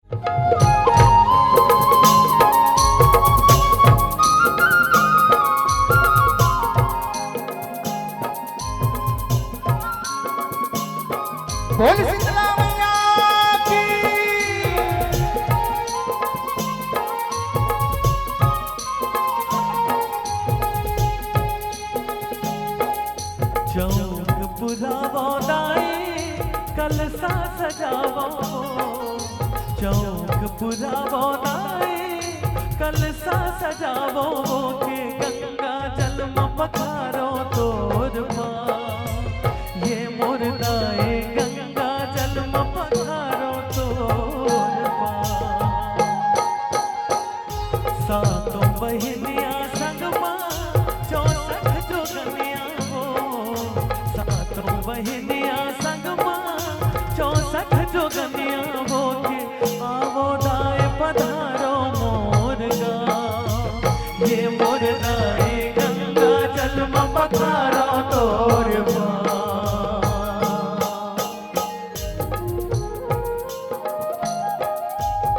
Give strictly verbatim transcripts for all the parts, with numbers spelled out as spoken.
बोल शीतला मैया की। चौक पुरावो दाई, कलसा सजावो। चौक पुरावो दाई, कलसा सजावो। के गंगा जल म पखारो तोर पाँव। ये मोर दाई, गंगा जल म पखारो तोर पाँव। सातों बहिनिया संग मा, चौसठ जोगनिया हो। सातों बहिनिया संग मा, चौसठ जोगनिया हो। के आवो दाई पधारो मोर गाँव। ये मोर दाई, गंगा जल म पखारो तोर पाँव।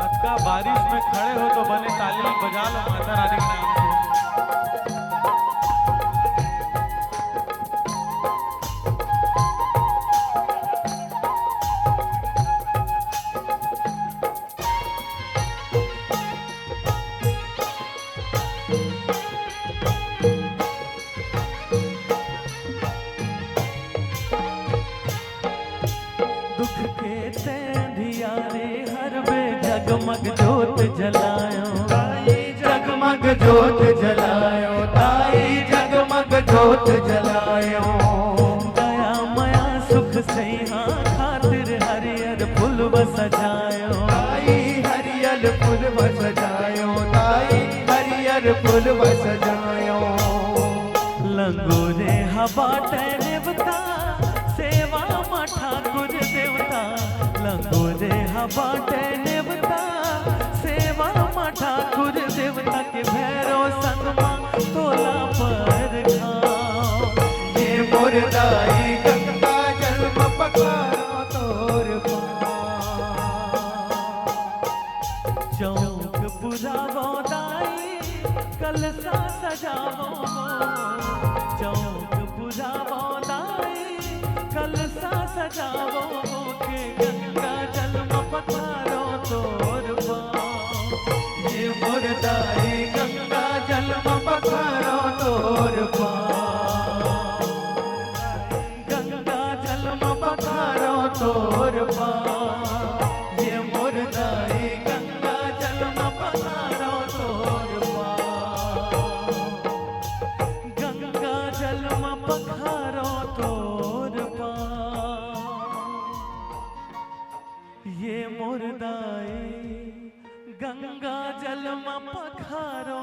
अतका बारिश में खड़े हो तो बने ताली बजा लो माता रानी के नाम से। दुख के तैं धियारे हरबे, जगमग जोत जलायो। जगमग जोत जलायो, ताई जगमग जोत जलायो। दया मया सुख सैहा खातिर हरियर फुलवा सजायो। ताई हरियर फुलवा सजायो, ताई हरियर फुलवा सजायो। लंगोरे ह बाटे नेवता, सेवा म ठाकुर देवता। लंगोरे ह बाटे नेवता, सेवा म ठाकुर देवता। के भैरो संग म तोला परघाँव। ये मोर दाई, गंगा जल म पखारो तोर पाँव। चौक पुरावो दाई, कलसा सजावो। चौक पुरावो दाई, कलसा सजावो। के गंगा जल म पखारो तोर पाँव। ये मोर दाई, गंगा जल म पखारो तोर पाँव। गंगा जल म पखारो तोर पाँव। ये मोर दाई, गंगा जल म पखारो तोर पाँव। गंगा जल म पखारो तोर पाँव। ये मोर दाई, गंगा जल म पखारो